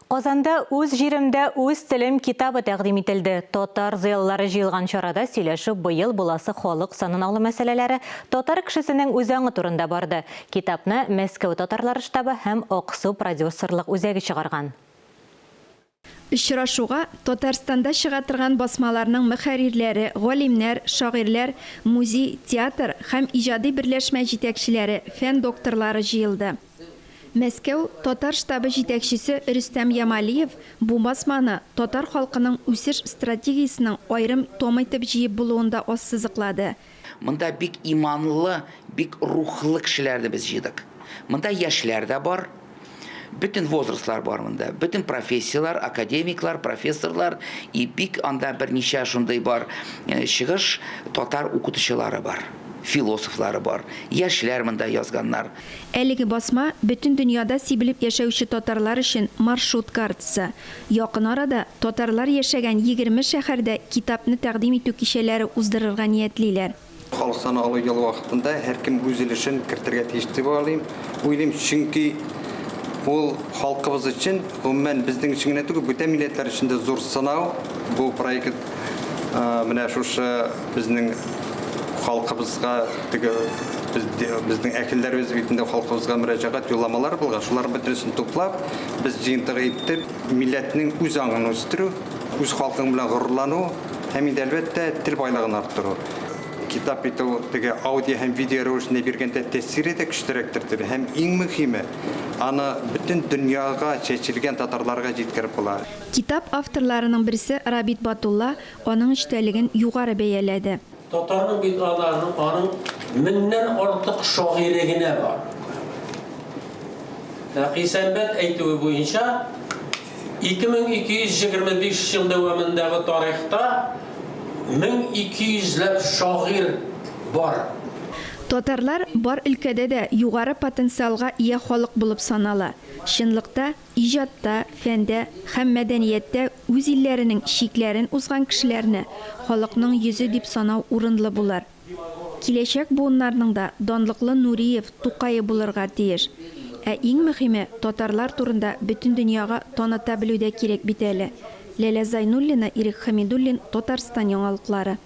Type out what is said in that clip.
Казанда Үз җиремдә, үз телем китабы тәкъдим ителде. Татар зыялылары җыелган чарада сөйләшү быел буласы халык санын алу мәсьәләләре, татар кешесенең үзаңы турында барды. Китапны Мәскәү татарлары штабы һәм Аксу продюсерлык үзәге чыгарган. Очрашуга Татарстанда чыга торган басмаларның мөхәррирләре, галимнәр, шагыйрьләр, музей, театр һәм иҗади берләшмә җитәкчеләре, фән докторлары җыелды. Мәскәү татар штабы җитәкчесе Рөстәм Ямалиев бу басманы татар халкының үсеш стратегиясенең аерым томы итеп җыеп булуын да ассызыклады. Монда бик иманлы, бик рухлы кешеләрне без җыйдык. Монда яшьләр дә бар, бөтен возрастлар бар монда, бөтен профессияләр, академиклар, профессорлар, и бик анда берничә шундый бар чыгыш татар укытучылары бар, философлары бар, яшьләр монда язганнар. Әлеге басма бөтен дөньяда сибелеп яшәүче татарлар өчен маршрут картасы. Якын арада татарлар яшәгән 20 шәһәрдә китапны тәкъдим итү кичәләре уздырырга ниятлиләр. Халык саны алу елы вакытында һәркем үз өлешен кертергә тиеш дип уйлыйм, чөнки ул халкыбыз өчен, гомумән, безнең өчен генә түгел, бүтән милләтләр өчен дә зур сынау. Бу проект менә шушы безнең халкыбызга теге безнең әһелләребез бит инде халкыбызга мөрәҗәгать юлламалар булган, шуларның бөтенесен туплап, без җыентык итеп, милләтнең үз аңын үстерү, үз халкың белән горурлану һәм инде, әлбәттә, тел байлыгын арттыру. Китап бит ул теге аудио һәм видео рәвешендә биргәндә тәэсире дә көчлерәктер дип. Һәм иң мөһиме, аны бөтен дөньяга чәчелгән татарларга җиткереп була. Китап авторларының берсе Рабит Батулла аның эчтәлеген югары бәяләде. Татарның бит аларның аның меңнән артык шагыйре генә бар. Нәкый Сәнбәт әйтүе буенча, 2225 ел дәвамындагы тарихта 1200 ләп шагыйрь бар. Татарлар бар өлкәдә дә югары потенциалга ия халык булып санала. Чынлыкта, Иҗатта, фәндә һәм мәдәнияттә үз илләренең чикләрен узган кешеләрне халыкның йөзе дип санау урынлы булыр. Киләчәк буыннарның да данлыклы Нуриев, Тукае булырга тиеш. Ә иң мөхиме, татарлар турында бөтен дөньяга таныта белү дә кирәк бит әле. Ләлә Зайнуллина, Ирек Хәмидуллин, Татарстан яңалыклары.